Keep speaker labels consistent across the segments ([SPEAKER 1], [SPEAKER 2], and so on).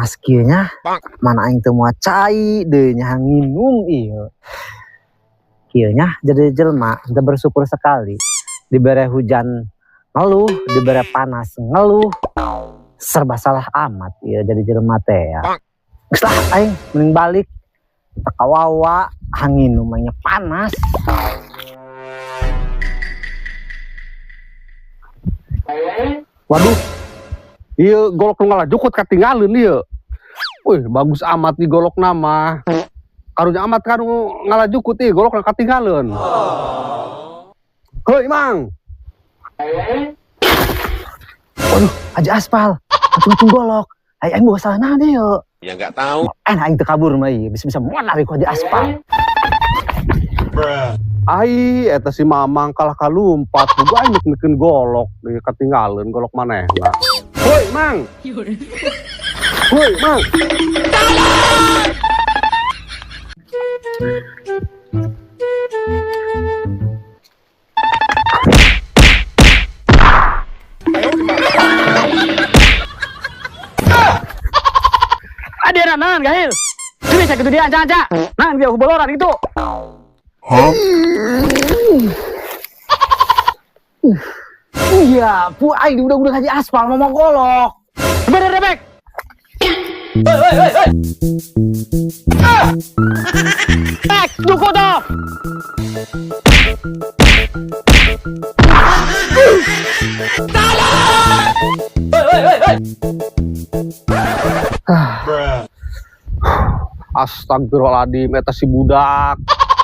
[SPEAKER 1] Panas kieu nya. Mana aing teu moal cai deui nya nginum ieu. Kieu nya jadi jelema teu bersyukur sekali. Dibere hujan ngeluh, dibere panas ngeluh. Serba salah amat ieu jadi jelema teh ya. Geus lah aing mending balik. Teu kawawa hanginum nya panas.
[SPEAKER 2] Waduh. Ieu golok nu ngalajukut katinggalin ieu. Wih, bagus amat nih golok nama. Karunya amat kan ngalajukut ieu golok katinggalin. Heuy, Mang.
[SPEAKER 1] Waduh, Haji Aspal, ujung golok. Aing aing bawa salah naon ieu.
[SPEAKER 3] Ya nggak tahu.
[SPEAKER 1] Aing teu kabur mah ieu, bisa-bisa modar ku Haji Aspal.
[SPEAKER 2] Ai, eta si Mamang kalah kalumpat. Gua aing mikeun golok, ieu katinggalin golok manehna. Heuy, Mang. Heuy, Mang.
[SPEAKER 4] Ada naon gahil. Sini saya gitu dia anca-anca. Nah, dia boloran itu.
[SPEAKER 1] Iya, pu aing udah-udah Haji Aspal mau golok.
[SPEAKER 4] Bener rebek. Bek, duku tuh.
[SPEAKER 2] Astagfirullahaladzim, eta si budak.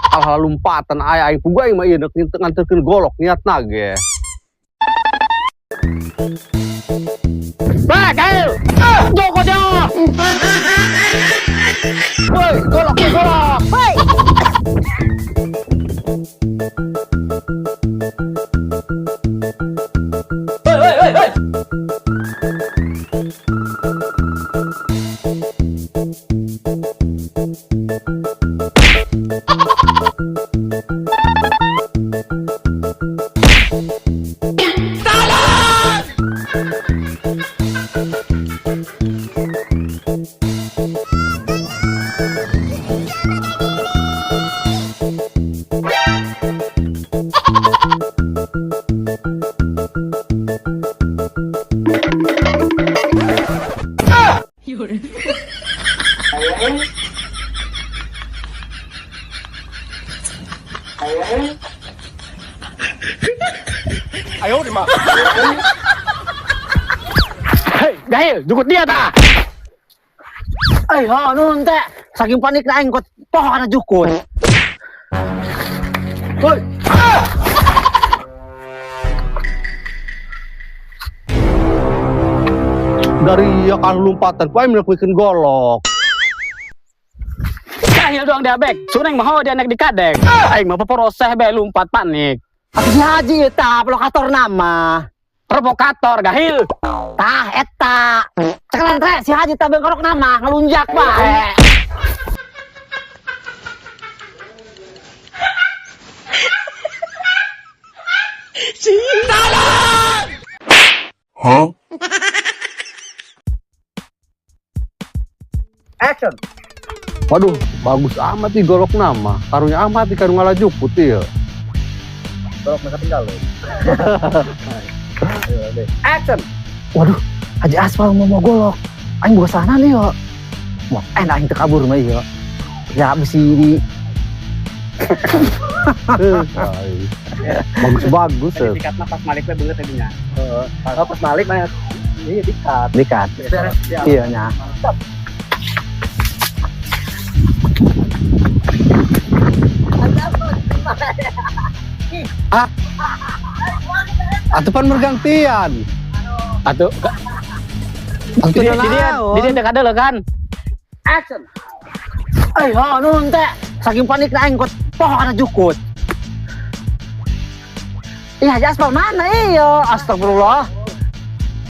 [SPEAKER 2] Kalah lompatan aya aing pugu aing mah ieu deuk nganterkeun golok niatna ge.
[SPEAKER 4] Bek, ayo. Duku tuh.
[SPEAKER 2] Woi, golok golok.
[SPEAKER 1] Hei.
[SPEAKER 4] Hei, gahil, jukut dia ta.
[SPEAKER 1] Eh, ha, nun teh. Saking panik na aing kot poho kana jukut.
[SPEAKER 2] Woi. Dari ya kan lompatan, poe mikeun golok.
[SPEAKER 4] Gahil doang dia bek. Suneng mah dia naik di kadek. Aing mah peporoseh be lompat panik.
[SPEAKER 1] Atuh si Haji eta provokator nama.
[SPEAKER 4] Provokator gahil.
[SPEAKER 1] Tah eta. Cekalan teh si Haji tah bengkorok nama ngelunjak bae.
[SPEAKER 3] Huh?
[SPEAKER 1] Action.
[SPEAKER 2] Waduh, bagus amat nih golok nama. Karunya amat nih karung ngalajukut ieu.
[SPEAKER 1] Golok mereka tinggal loh. Action. Waduh, Haji Aspal mau golok. Aing bawa sana nih yo. Wah, enak aing teu kabur mah ieu. Ya bisi di
[SPEAKER 2] Bagus-bagus ya.
[SPEAKER 4] Dikatna pas Malik we beungeut tadinya.
[SPEAKER 1] Heeh. Pas Malik mah iya dikat. Dikat. Iya nya.
[SPEAKER 2] Ah. Atuh pan bergantian.
[SPEAKER 4] Atuh
[SPEAKER 2] Atuh
[SPEAKER 4] di dia kada kan.
[SPEAKER 1] Action. Eh, ha, nun teh. Saking panik na aing kot poho kana jukut. Iya, Haji Aspal mana iyo? Astagfirullah.